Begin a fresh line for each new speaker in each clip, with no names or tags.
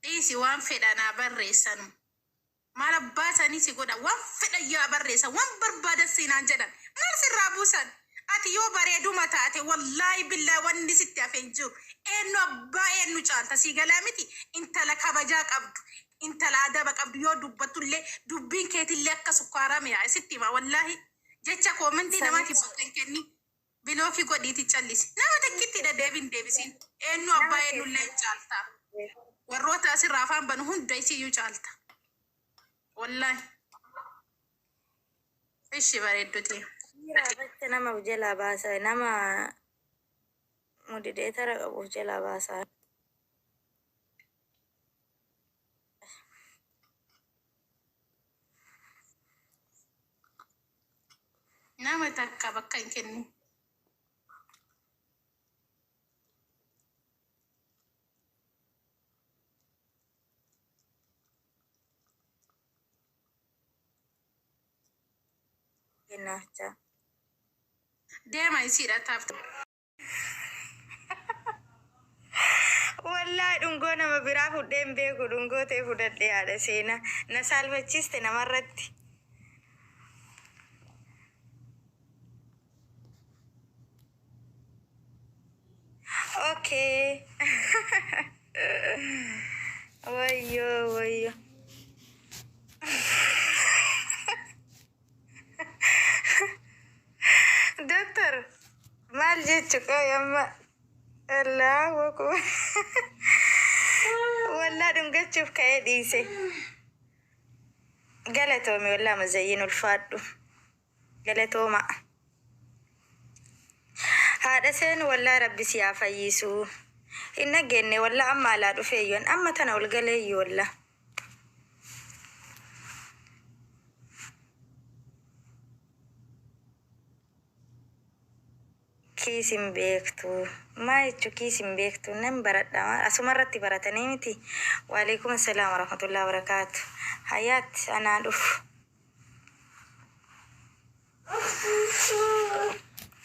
Dhiisi, waan fedhan haa barreessanu. Maal abbaa isaanii si godhan? Waan fedhan yaa barreessan, waan barbaadan siin haa jedhan. Maal sirraa buusan? Ati yoo bareeduma taate, wallaahi billaahi, wanni sitti hafe hin jiru. Eenyu abbaa eenyu caalta? Sii galaa miti? Intala kabajaa qabdu, intala adaba qabdu, yoo dubbattullee dubbiin keetillee akka sukkaaraa mi'aa'a, sitti hima wallaahi. Jecha koomentii namaatiif bakka hin kennin. Bilookii godhiiti callisi. Nama takkittidha deebiin deebisiin. Eenyu abbaa eenyullee hin caalta. Warroota asirraa afaan banu hunda isiyyuu caalta. Wallaahi. Ishi bareedduti.
Miira irratti nama of jalaa baasa, nama mudideetara qabu of jalaa baasa.
Nama takka bakka hin kennin.
Kennaachaa.
Deema isiidha taaf.
Wallaahi, dhungoo nama biraa fudhee hin beeku, dhungoo ta'e fudhadhe. Haadha seenaa na saalfachiiste namarratti. Okay. Wayyoo wayyoo. Doktor, maal jechu? Qoy, amma Allahu akbar. Wallaa dhungachuuf ka'ee dhiise. Galatoomi wallaa, mazayyin ulfaadhu. Galatooma. Haadha seenu, wallaa rabbi si haa fayyisu. Hin dhageenne wallaa, amma alaa dhufeeyyoon amma tana ol galeeyyu wallaa. Kiis hin beektu. Maa jechuu kiis hin beektu? Nan baradha. Asuma irratti baratanii miti. Waalaikum assalaam warahmatullahi wabarakaatu. Hayaat, anaa dhufu.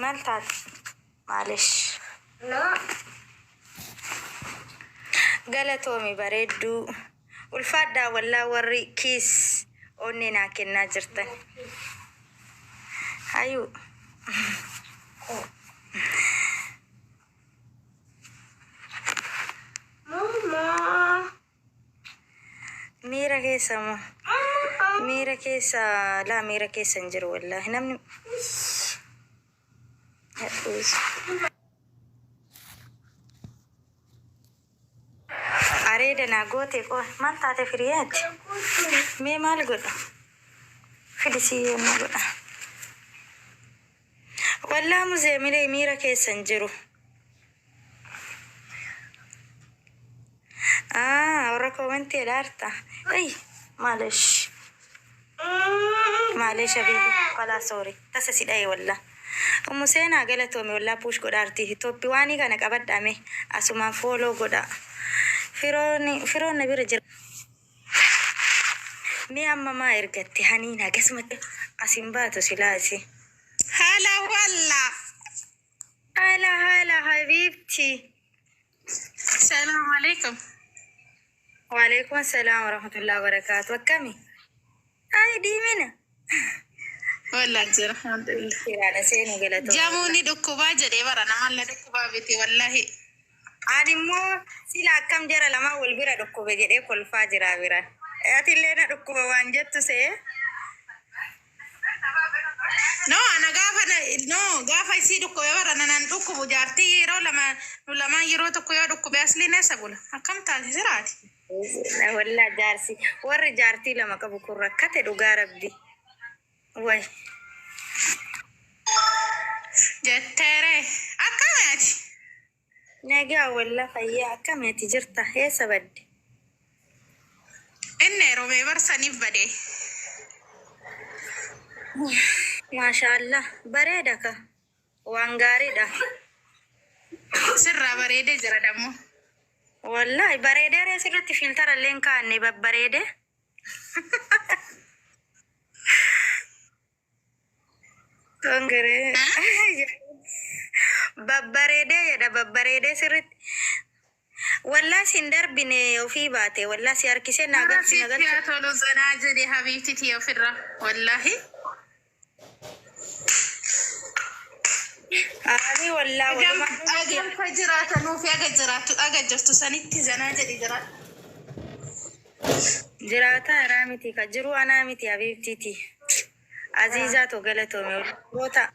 Maal taate? Maalish? Galatoomi bareedduu. Ulfaadhaa wallaa, warri kiis onnee naa kennaa jirtan. Hayuu. Miira keessa moo? Miira keessa laa, miira keessa hin jiru wallaahi, namni hadhuusu. Areeda naa goote, qoo maal taate firiyaati? Mee maal godha? Fidi sii yommuu godha. Wallaa muzee milee miira keessa hin jiru. Ah, warra koomentii jedhaarta. Ay, maalish. Maalish habibi. Walaa sorry. Tasa si dhaye wallaa. Ummu seenaa, galatoomi wallaa, push godhaarti. Tooppi waanii kana qabadhaa mee. Asumaan follow godhaa. Firoon firoon na bira jira. Mee amma maa ergatte haniin hagasumatti asin baatu silaasi.
Haala walla.
Haala haala habiibti.
Salaamu alaikum.
Waalaikum assalam warahmatullahi wabarakatuh. Akkami? Ay, diimina.
Wallaa jira, alhamdulillah.
Siraadha seenuu, galatoomi.
Jamuu ni dhukkubaa jedhee bara namallee dhukkubaa miti wallahi.
Ani immoo sila akkam jara lamaan wal bira dhukkube jedhee kolfaa jira bira. Atillee na dhukkuba waan jettu see.
No, ana gaafa no gaafa isii dhukkube bara nanan dhukkubu, jaartii yeroo lama nu lamaan yeroo tokko yoo dhukkube asliin eessa bula? Akkam taate siraati?
Wallaa jaarsi warri jaartii lama qabu kun rakkate dhugaa rabbi. Way.
Jetteere, akkami ati?
Nagaa wallaa, fayyaa. Akkami ati, jirta? Eessa badde?
Inni yeroo barsaniif badee.
Maashaallah, bareeda ka, waan gaariidha.
Sirraa bareedee jira dammoo.
Wallahi bareedee ree, sirriitti filtara illee hin kaa'anne babbareede. Kongiree. Babbareedee jedha, babbareedee sirriitti. Wallaa sin darbine ofii baate wallaa si harkisee naa
Gara
galchi na
sitti
galchi.
haa tolu zanaa jedhe habiibti tiyya ofirra. Wallaahi.
Aami wallaa
Agam
walumaa
agam ka jiraatanuu fi aga jiraattu aga jirtu sanitti zanaa jedhe jiraadhu.
Jiraata araa miti ka jiru anaa miti habiibtiiti. Aziizaa to galatoome warroota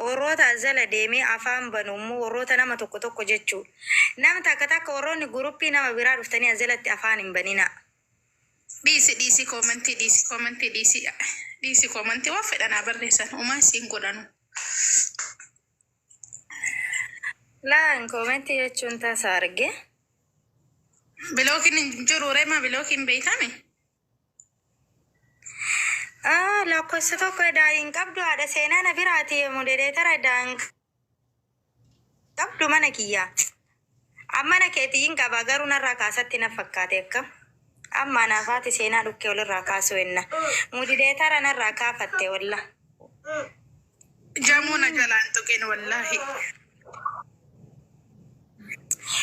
warroota azala deemee afaan banu immoo warroota nama tokko tokko jechuu. Nama takka takka warroonni guruppii nama biraa dhuftanii azalatti afaan hin banina.
Dhiisi dhiisi koomantii dhiisi koomantii dhiisi dhiisi koomantii waan fedhan haa barreessan umaa isiin godhanu.
Laan koomentii jechuun tasa arge.
Bilookiin hin jiru reema bilookiin beekame.
Ah, lakkoofsa tokko edaa hin qabdu haadha seenaa na biraati modereetara edaa hin qabdu mana kiyya. Amma na keetii hin qaba garuu narraa kaasatti na fakkaate akkam. Amma anaafaati seenaa dhukkee olirraa kaasuu enna. Modereetara narraa kaafatte walla.
Jamuu na jalaan tuqin wallaahi.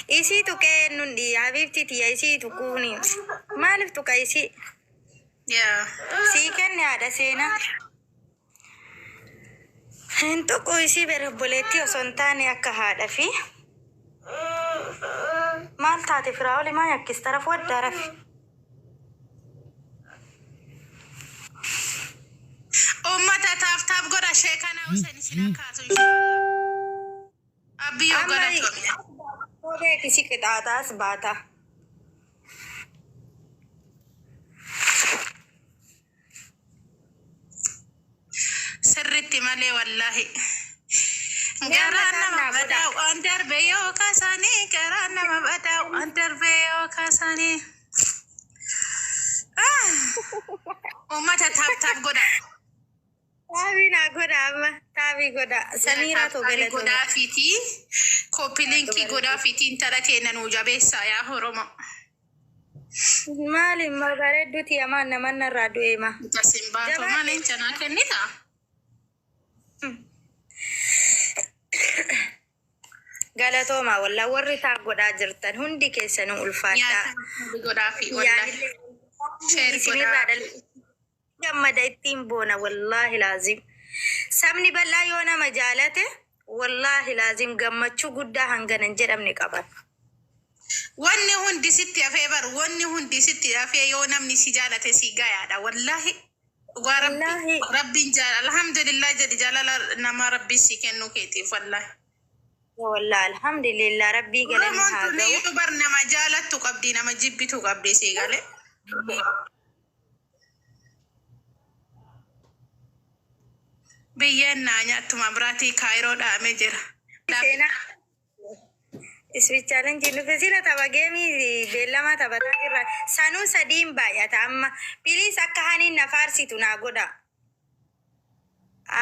Isii tuqee nun dhii habiibtii tiyya isii tuquuni. Maaliif tuqa isii?
Yaa.
Sii kenne haadha seenaa. Hin tuqu isii bere obboleettii osoo hin taane akka haadha fi. Maal taate Firaa'oli maa yakkista rafu addaa rafi.
Uummata tap tap godha sheekanaa Hussein isin haa kaasu inshaallah. Abbiyyoo
Amma
galatoomne.
beekisi qixaaxaas baata.
Sirritti malee wallaahi.
Mee amma
Garaan
taan
nama
naa godha.
badaa'u an darbe yoo kaasanii garaan nama badaa'u an darbe yoo kaasanii. Uummata tap tap godha.
Taabii naa godha amma taabii godha. Samiiraa too
Tap
galatoome.
godhaa fiitii copy linkii godhaa fiitii intala keenya nuu jabeessaa yaa Oromoo.
Maali bareedduu tiyya maal naman narraa du'eema.
Jasin baatoo
Jabaadhu.
maaliin canaa kennita?
Galatoomaa wallaa warri taa godhaa jirtan hundi keessanuu ulfaadhaa.
Nyaata godhaa fi wallaahi.
Yaanillee
Share
isinirraa
godhaa.
dhala gammada ittiin boona wallaahi laazim. Sabni bal'aa yoo nama jaalate wallaahi laazim gammachuu guddaa hangana hin jedhamne qaban.
Wanni hundi sitti hafee bar wanni hundi sitti hafee yoo namni si jaalate si gayaadha wallaahi dhugaa rabbi
Wallaahi
rabbiin jaala alhamdulillah jedhi jaalala nama rabbi si kennuu keetiif wallaahi.
Wallaahi alhamdulillah rabbii galanni
Oromoon
haa
tun
ga'u.
iyyuu bar nama jaalattu qabdi nama jibbitu qabdi si galee. Biyyeen naa nyaattu mabiraatii kaayiroo dhaamee jira.
Seenaa Ispi challenge nuti sila tapha geemii beellamaa taphataa jirra. Sanuu sadiin baay'ata amma. Please akka haniin na faarsitu naa godha.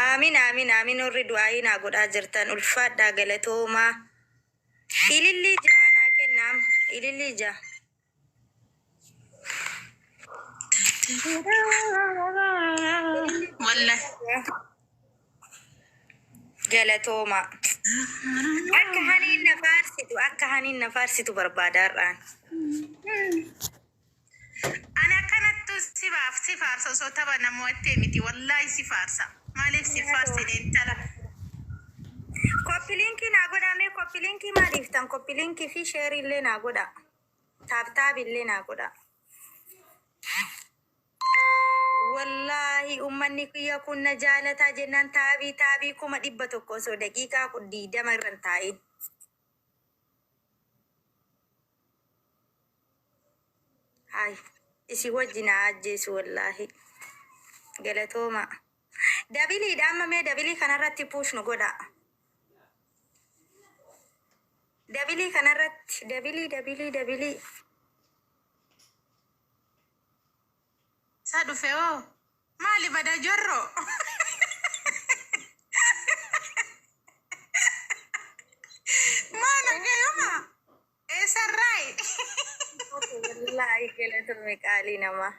Aamin aamin aamin warri du'aayii naa godhaa jirtan ulfaadhaa galatoomaa. Ilillii ja'a naa kennaam. Ilillii ja'a.
Wallahi.
Galatoomaa. Akka haniin na faarsitu akka haniin na faarsitu barbaada har'aan.
Ani akkanattu si baaf si faarsa osoo tapha namootee miti wallaahi si faarsa. Maaliif si faarsine intala?
Copy linkii naa godhaa mee copy linkii maa dhiiftan copy linkii fi sheerii illee naa godhaa. Tap tap illee naa godhaa. Wallaahi ummanni kiyya kun na jaalataa jennaan taabii taabii 100,000 osoo daqiiqaa 20 irra hin taa'in. Hayi isin wajji naa ajjeesu wallaahi. Galatooma. Dabiliidha amma mee dabilii kanarratti push nu godhaa. Dabilii kanarratti dabilii dabilii dabilii.
Isa dhufe hoo? Maali bada jorro? Maa nagayuma? Eessarraayi?
Wallaahi galatoome qaalii namaa.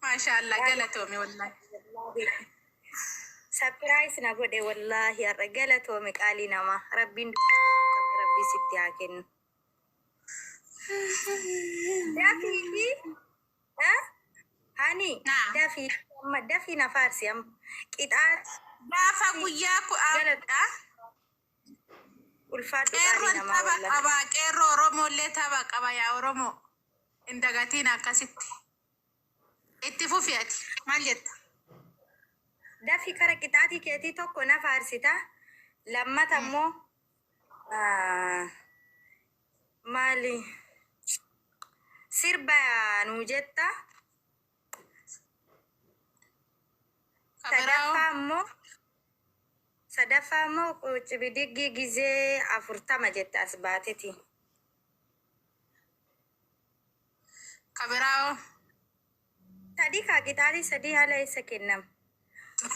Maashaallah galatoomi wallahi.
Surprise na godhe wallaahi har'a galatoome qaalii namaa. Rabbiin rabbii sitti haa kennu. Dafii hani
Naa.
dafii amma dafii na faarsi amma qixaa
Gaafa guyyaa
galata
kudhaadha.
Ulfaadhu qaalii
Qeerroon
namaa
tapha
wallaahi.
qaba. Qeerroo Oromooillee tapha qaba yaa Oromoo. Hin dagatiin akkasitti. Itti fufi ati. Maal jetta?
Dafii kara qixaatii keetii tokko na faarsita. Lammata immoo maali sirba nuu jetta.
Kabiraa'oo.
Sadaffaa immoo quccibidiggii gizee 40 jetta as baateti.
Kabiraa'oo.
Sadii kaa qixaatii sadii haala eessa kennama?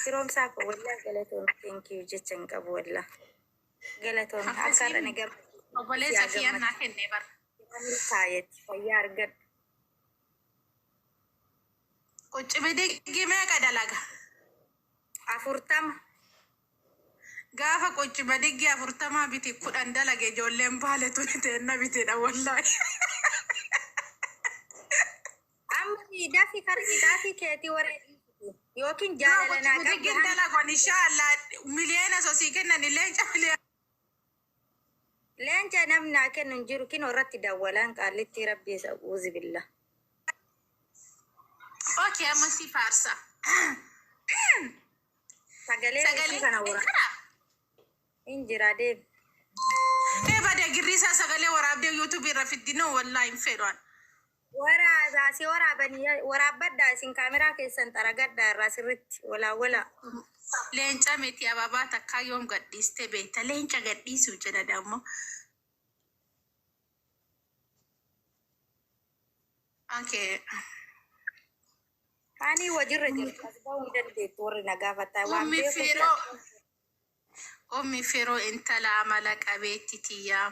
Firoomsaa koo wallaa galatoon, thank you, jecha hin qabu wallaa. Galatoon akka har'a na gammachiisu
Obboleessa
yaa
kiyyaan naa
gammachiisu.
kenne bara.
Taayetti fayyaa argadhu.
Quccibidiggii meeqa dalaga?
40.
Gaafa quccibidiggii 40 biti 10 dalage ijoolleen baale tuni teenna bitedha wallaahi.
Amma dafii kara qixaatii keetii waree yookiin
Yoo
jaalala naa qabdu
quccibidiggiin
hanga
dalagan inshaallah miliyoona sosii kennan leenca miliyoona.
Leenca namni naa kennu hin jiru kinoo irratti dawwalaan qaallitti rabbi isa uuzi billa.
Okay, amma si faarsa.
Sagalee isii
Sagalee
kana wara.
kana.
Hin jira deem.
Ee bada girrisaa sagalee waraabdee YouTube irra fiddinoo wallaahi hin fedhan.
Waraabaa si waraabanii waraabbaddaa isin kaameraa keessan xaragaddaa irraa sirritti walaa walaa.
Leenca miti ababaa takkaa yoom gadhiiste beekta? Leenca gadhiisuu jedha dammoo. Okay.
Ani wajirra jirtu as bahuu hin dandeettu warri na gaafataa waan
Ummi
beekuuf.
Firoo. Ummi Firoo intala amala qabeetti tiyyaa.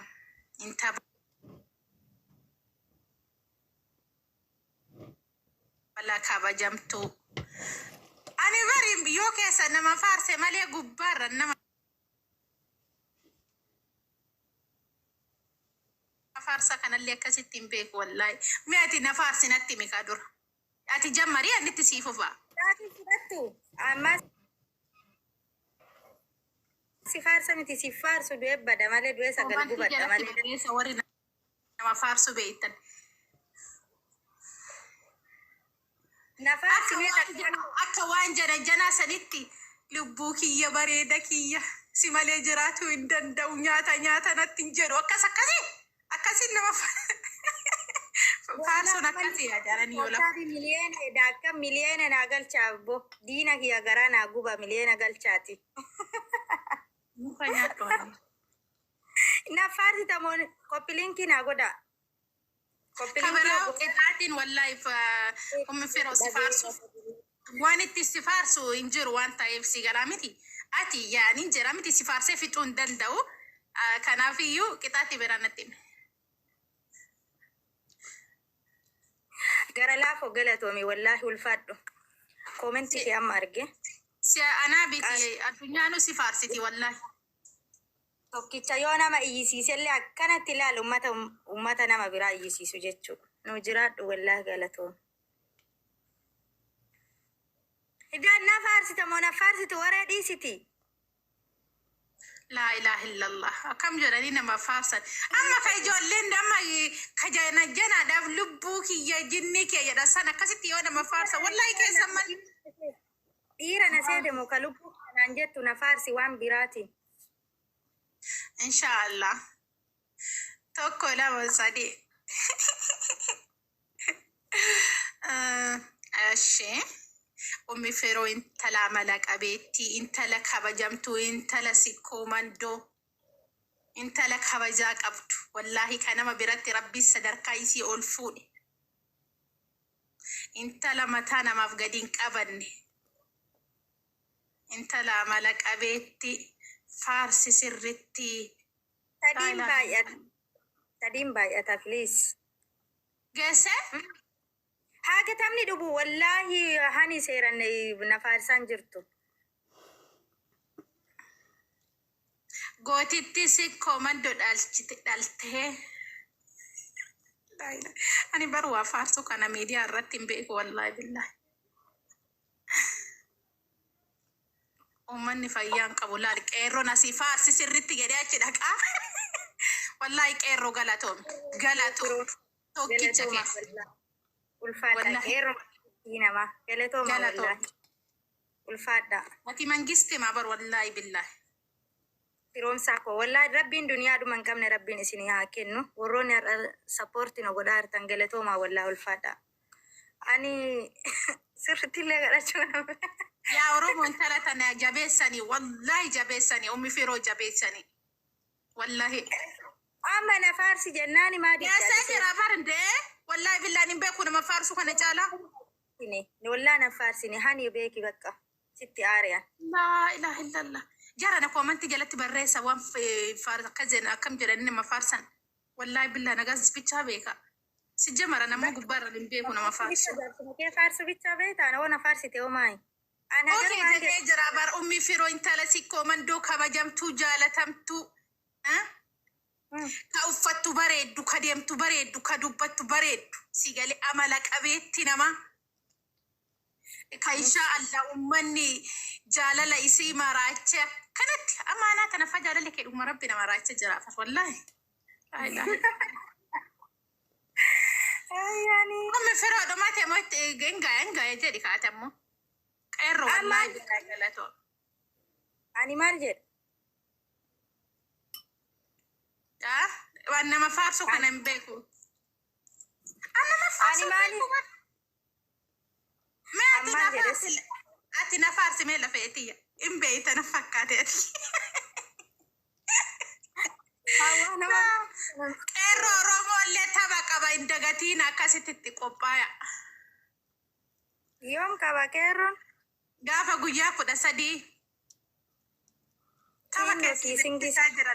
Intala kabajamtuu. Ani bari yoo keessa nama faarse malee gubbaarra nama faarsa kanallee akkasitti hin beeku wallaahi. Mee ati na faarsi natti mikaa dura. Ati jammarii anitti sii fufa.
Saatii fudhattu ammas si faarsa miti si faarsu du'ee bada malee du'ee sagal
Koomantii
gubadha
jalatti
malee.
barreessa warri nama faarsu beektan.
Na faarsi
Akka
mee
waan
takka.
akka waan jana janaa sanitti lubbuu kiyya bareeda kiyya si malee jiraachuu hin danda'u nyaata nyaata natti hin jedhu akkas akkasii akkasiin nama faarsuun akkasii yaadaran yoo lafa.
Wattaafi miliyoona daakka miliyoona naa galchaa abbo diina kiyya garaa naa guba miliyoona galchaati.
Muka nyaadhu.
Na faarsi tamoon copy link naa godha. Copy link
Kabaraa qixaatiin wallaahi ummi firoo si faarsuuf waan itti si faarsu hin jiru waan ta'eef si galaa miti. Ati yaaniin jira miti si faarsee fixuu hin danda'u. Kanaafiyyuu qixaatii biraan natti himi.
Gara laafoo galatoomi wallaahi ulfaadhu. Koomentii kee amma arge.
Si anaa biti addunyaanuu si faarsiti wallaahi.
Tokkicha yoo nama iyyisiisellee akkanatti ilaalu ummata ummata nama biraa iyyisiisu jechuudha. Nu jiraadhu wallaahi galatoomi. Egaa na faarsita moo na faarsitu waree dhiisiti?
Laa ilaaha illallah. Akkam jedhanii nama faarsan. Amma ka ijoolleen amma ka jana janaadhaaf lubbuu kiyya jinni kee jedha san akkasitti yoo nama faarsan wallaahi keessan mal.
Dhiira na seete moo ka lubbuu kanaan jettu na faarsi waan biraati.
Inshaallah. Tokko lama sadi. Ishee ummi firoo intala amala qabeettii, intala kabajamtuu, intala sikkoo mandoo, intala kabajaa qabdu. Wallaahi kan nama biratti rabbiin sadarkaa isii ol fuudhe. Intala mataa namaaf gadi hin qabanne. Intala amala qabeettii faarsi sirritti.
Sadiin baay'ata. Sadiin baay'ata please.
Geesse?
Haga taphni dhubu wallaahi hani seeran na faarsaan jirtu.
Gootitti si koomandoo dhalchite dhaltee. Ani bar waa faarsu kana miidiyaa irratti hin beeku, wallaahi billaahi. Uummanni fayyaa hin qabu, laal, qeerroon asii faarsi sirritti jedhee achi dhaqaa. Wallaahi qeerroo, galatoomi. Galatoomi. Tokkicha
Galatooma
keessa.
wallaahi. Ulfaadha.
Wallaahi.
Qeerroo namaa. Galatooma
Galatoomi.
wallaahi. Ulfaadha.
Ati mangisti maa bar, wallaahi billaahi.
Firoomsaa koo, wallaahi rabbiin duniyaadhuma hin qabne rabbiin isinii haa kennu. Warroonni har'a support na godhaa jirtan, galatoomaa, wallaahi ulfaadha. Ani sirriitti illee kadhachuu nama.
Yaa Oromoo, intala tana jabeessanii, wallaahi jabeessanii, ummi firoo jabeessanii. Wallaahi.
Amma na faarsi jennaani maa
Yaasaa
diddaa?
Jira bar ndee, wallaahi billaan hin beeku nama faarsu kana caalaa.
Wallaahi na faarsine, hani beeki, bakka sitti aari'an.
Laa ilaaha illallah. Jara na comment jalatti barreessa waan akka jedhan, akkam jedhanii nama faarsan. Wallaahi billaa nagas bichaa beeka. Si jamara nama gubbaarra hin beeku nama faarsu.
Kee faarsu bichaa beektaa, na na faarsite hoomaayi. Ana
Okay.
Garuu waan
Jedhee jira bar, ummi firoo intala sikkoo mandoo kabajamtuu jaalatamtuu. Ah? Ka uffattu bareeddu, ka deemtu bareeddu, ka dubbattu bareeddu. Si galee amala qabeetti nama. Ka inshaa Allah ummanni jaalala isii maraachee akkanatti amaanaa tana fa jaalala kee dhuguma rabbi na maraachee jira, wallaahi. Laa ilaaha illallah.
Ayyaani.
Ummi firoo dhumate moo itti hingaa jedhi kaate ammoo. Qeerroo, wallaahi billahi galatoo.
Ani maal jedha?
Ah, waan nama faarsu kana hin beeku. An nama faarsu
Ani maali?
beeku bara. Mee ati
Ammaan
na
jedhes.
faarsi, ati na faarsi mee lafeetiyya. Hin beeyta na fakkaate ati.
Hawaa nama.
Qeerroo Oromoo illee tapha qaba, hin dagatiin, akkasitti itti qophaaya.
Yoom qaba qeerroon?
Gaafa guyyaa 13 tapha
Siinoo
keessa
kiisingis.
jira.